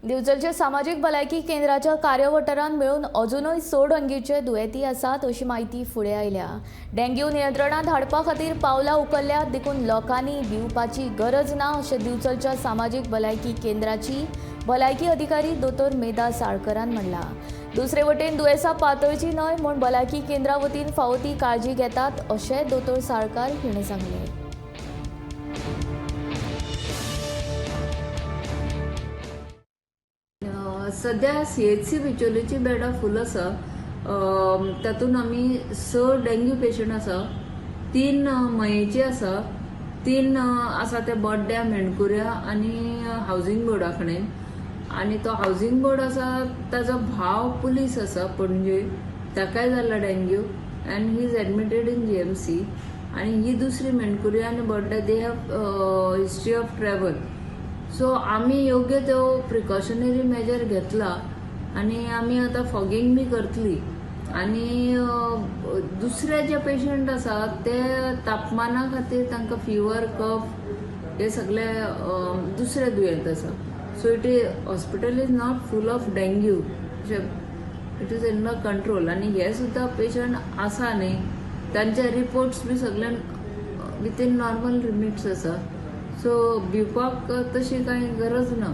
दिवचलच्या सामाजीक भलायकी केंद्राच्या कार्यवठारांत मेळून अजुनूय 6 डेंग्यूचे दुयेंती आसात अशी म्हायती फुडें आयल्या. डेंग्यू नियंत्रणांत हाडपा खातीर पावलां उखल्ल्यात देखून लोकांनी भिवपाची गरज ना अशें दिवचलच्या सामाजीक भलायकी केंद्राची भलायकी अधिकारी दोतोर मेधा साळकरान म्हणलां. दुसरे वटेन दुयेंसां पातळची न्हय म्हूण भलायकी केंद्रा वतीन फावो ती काळजी घेतात अशें दोतोर साळकार हिणें सांगलें. सध्या सीएचसी बिचोलीची बेडां फूल आसा. तातूंत आमी 6 डेंग्यू पेशंट आसा, 3 मयेचे आसा, 3 आसा ते बोड्ड्या, मेणकुऱ्या आनी हावजींग बोर्डा कडेन. आनी तो हावजींग बोर्ड आसा ताजो भाव पुलीस आसा पणजे, ताकाय जाला dengue and he is admitted in GMC. आनी ही दुसरी मेणकुऱ्या आनी बोड्ड्या they have history of travel. So आमी योग्य त्यो प्रिकॉशनरी मेजर घेतला आनी आमी आतां फॉगींग बी करतली. आनी दुसरे जे पेशंट आसा ते तापमाना खातीर तांकां फिवर, कफ हे सगळे दुसरे दुयेंत आसा. So it is hospital is not full of dengue, it is in the control. आनी हे सुद्दां पेशंट आसा न्ही, तांचे रिपोर्ट्स बी सगळे विथीन नॉर्मल लिमिट्स आसा. सो भिवपाक तशी कांय गरज ना.